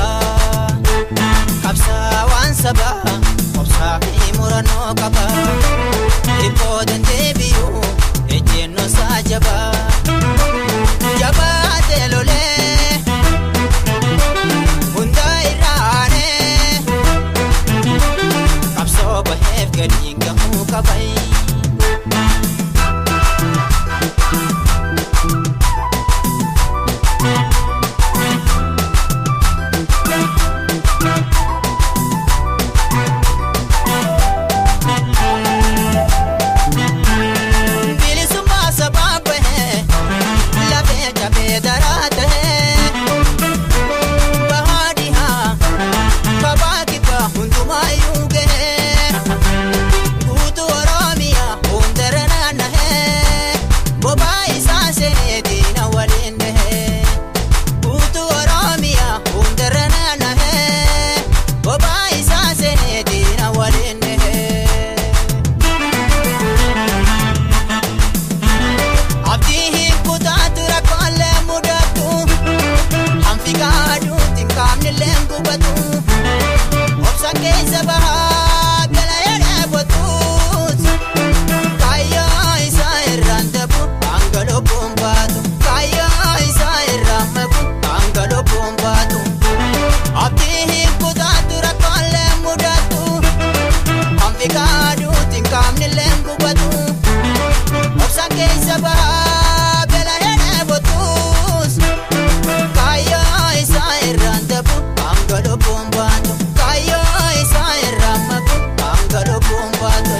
Qaba. Qabsaawaan sabaa obsaa fi murannoo qaba. Dhibboo dandeebi'u ejjennoo isaa jabaa. Jabaatee lolee hundaa irraanee qabsoo baheef gadi gahuu qaba. Bilisummaa sabaa bahee lafee cabee daraa tahee bahaa dhihaa kabaa kibbaa hundumaayyuu gahee guutuu Oromiyaa hundara naannahee bobaa isaa seenee diina waliin dhahee guutuu Oromiyaa hundara naannahee bobaa isaa seenee diina waliin dhahee. Abdii hin kutaatu rakkoolee mudatu, hanfi gaaduutti hin qaamnillee gubatu. Obsa keessa bahaa gala dheebotus, kaayyoo isaa irraan dabu hanga lubbuun baatu. Kaayyoo isaa irraan mabu hanga lubbuun baatu. Abdii hin kutaatu rakkoolee mudatu, hanfi gaaduutti hin qaamnillee gubatu. Obsa keessa bahaa beela dheebotus, kaayyoo isaa irraan dabu hanga lubbuun baatu. Kaayyoo isaa irraan mabu hanga lubbuun baatu.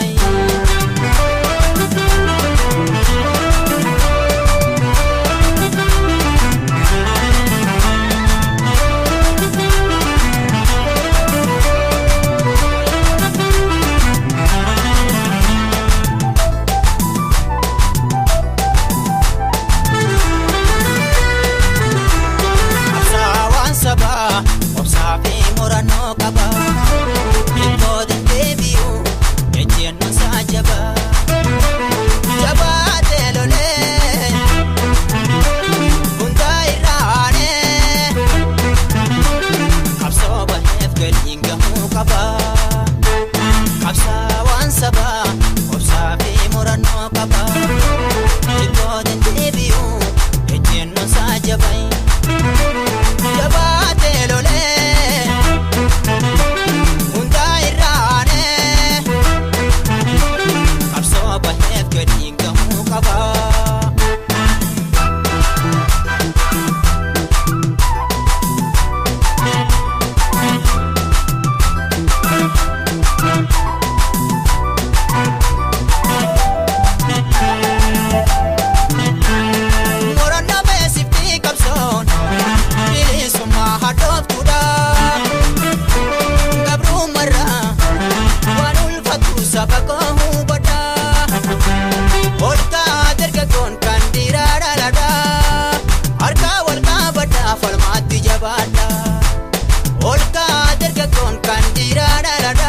Qabsaawaan sabaa obsaa fi murannoo qaba. Dhibboo dandeebi'u ejjennoo isaa jabaa. Jabaatee lolee hundaa irraanee qabsoo baheef galiin gahuu qaba. Qabsaawaan sabaa obsaa fi murannoo qaba. Dhibboo dandeebi'u ejjennoo isaa jabaa. Jabaatee lolee hundaa irraanee qabsoo baheef gadiin gahuu qaba. Murannoo beeksiftii qabsoon bilisummaa hadhooftuudha. Gabrummarraa waan ulfaatu saba koo hubadha. Olkaa dargaggoon kan dhiiraa dhalaadha. Harka wal qabadha falmaatti jabaadha. Olkaa dargaggoon kan dhiiraa dhalaadha.